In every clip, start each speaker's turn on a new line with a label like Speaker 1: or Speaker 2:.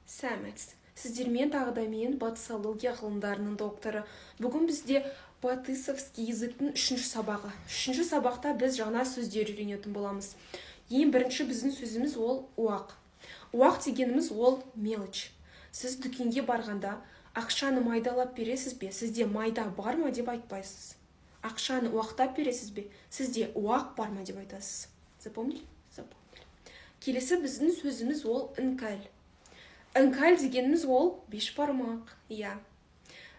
Speaker 1: Сәлеметсіз! Сіздермен тағы да мен, батысология ғылымдарының докторы. Бүгін бізде батысовский языктың үшінші сабағы. Үшінші сабақта біз жаңа сөздер үйренетін боламыз. Ең бірінші біздің сөзіміз ол уақ. Уақ дегеніміз ол мелочь. Сіз дүкенге барғанда ақшаны майдалап бересіз бе, сізде майда бар ма деп айтпайсыз. Ақшаны уақтап бересіз бе, сізде уақ бар ма деп айтасыз. Запомнили? Запомнили. Келесі біздің сөзіміз ол іңкәл. Іңкәл дегеніміз ол бешбармақ, иә.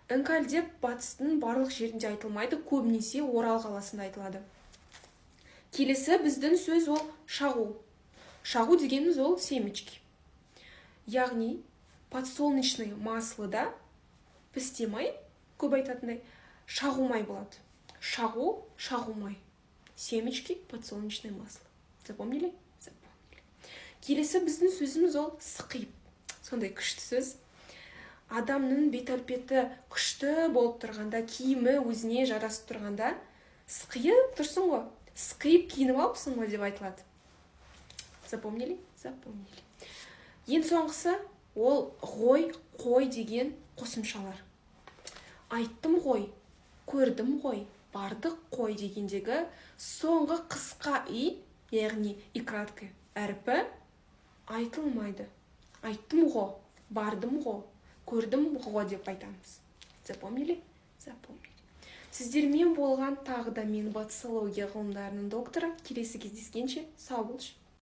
Speaker 1: Іңкәл деп батыстың барлық жерінде айтылмайды, көбінесе Орал қаласында айтылады. Келесі біздің сөз ол шағу. Шағу дегеніміз ол семечки, яғни подсолнечное масло да пісте май, көп айтатындай шағу май болады. Шағу, шағу май, семечки, подсолнечное масло. Запомнили? Запомнили. Келесі біздің сөзіміз ол сықиып. Сондай күшті сөз. Адамның бет әлпеті күшті болып тұрғанда, киімі өзіне жарасып тұрғанда, сықиып тұрсың ғой, сықиып киініп алыпсың ғой деп айтылады. Запомнили? Запомнили. Ең соңғысы ол ғой, қой деген қосымшалар. Айттым ғой, көрдім ғой, бардық қой дегендегі соңғы қысқа и, яғни и краткое әрпі айтылмайды. Айттым ғой, бардым ғой, көрдім ғой деп айтамыз. Запомнили? Запомнили. Сіздермен болған тағы да мен, батысология ғылымдарының докторы. Келесі кездескенше сау болшы.